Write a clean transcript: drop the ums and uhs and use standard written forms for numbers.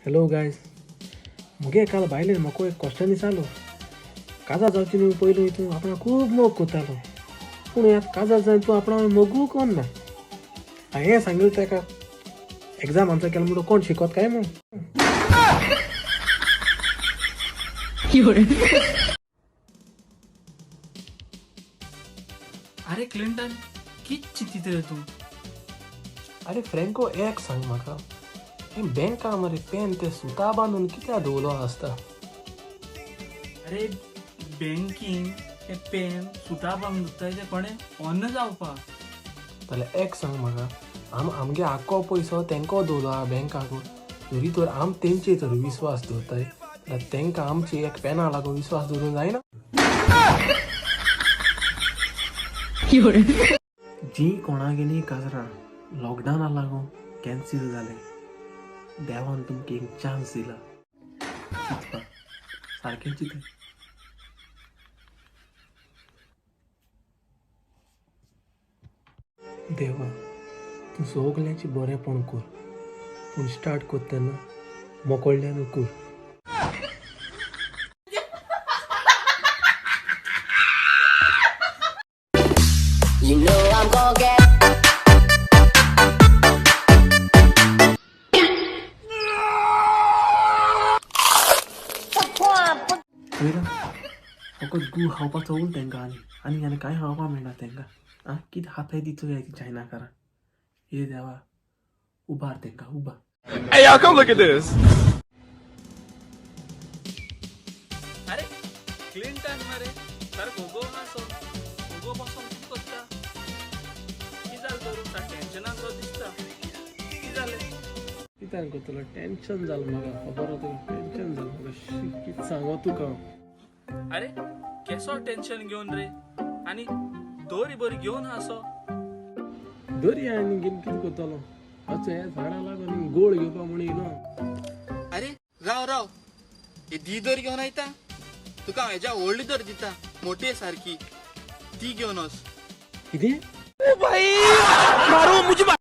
Hello guys, मुगे काल बायलेन म्हाका एक क्वेश्चन विचारलो, काजार जावचे न्हू पयलू तूं आपणाक खूब मोग करतालो, पूण आतां काजार जावन तूं आपणा मोगू कोण ना. हांवें सांगलें ताका एग्जाम आन्सर केलो म्हणून कोण शिकत काय म्हूण. अरे क्लिंटन, कित चिंतीत रे तूं? अरे फ्रँको, एक सांग म्हाका, हे बँका मरे पेन ते सुता बांदून कित्याक दवरलो आसता? अरे बँकीन ते पेन सुता बांदून दवरताय ते कोणें ऑन जावपाक. जाल्यार एक सांग म्हाका, आम आमगे आख्खो पयसो तेंको दवरलो आहा बँकाक, तरी तर आम तेंचे तर विस्वास दवरताय, जाल्यार तेंकां आमची एक पेना लागून विस्वास दवरूंक जायना? जी कोणागेली काजरां लॉकडावना लागून कॅन्सील जालें, देवान तुमकां एक चान्स दिला चिंतपाक, सारकें चिंताय. देवा, तूं सगल्यांचें बरेंपण कर, पूण स्टार्ट करता तेन्ना मोकोळ्यानू कर. You know I'm gonna get. पयला फकत गू खावपाचो उर तेंकां, आनी आनी आनी कांय खावपाक मेळना तेंकां. आं, कितें हाताय दितो ती चायनाकारां. हे देवा, उबार तेंकां, उबार. Hey, y'all, come look at this. अरे क्लिंटन मरे, सारको गोगो आसो, गोगो बसोन कितें करता? कितें जालें तर? सारकें टेन्शनान सो दिसता, कितें जालें? कित्याक करतलो, टेन्शन जालें म्हाका, खबर आहा तुका, टेन्शन जालें म्हाका. शी, कितें सांगो तुका हांव. अरे केसो टेन्शन घेवन रे, आनी दोरी बरी घेवन आसो. दर्या आनी घेवन कितें करतलो, आतां ह्या झाडा लागून गोळ घेवपा म्हूण येयलो. अरे राव राव, ही दी दोरी घेवन येता तुका हांव, हेज्या व्हडली दोरी दिता, मोटी सारकी, ती घेवन वच. कितें? मारो मुझे.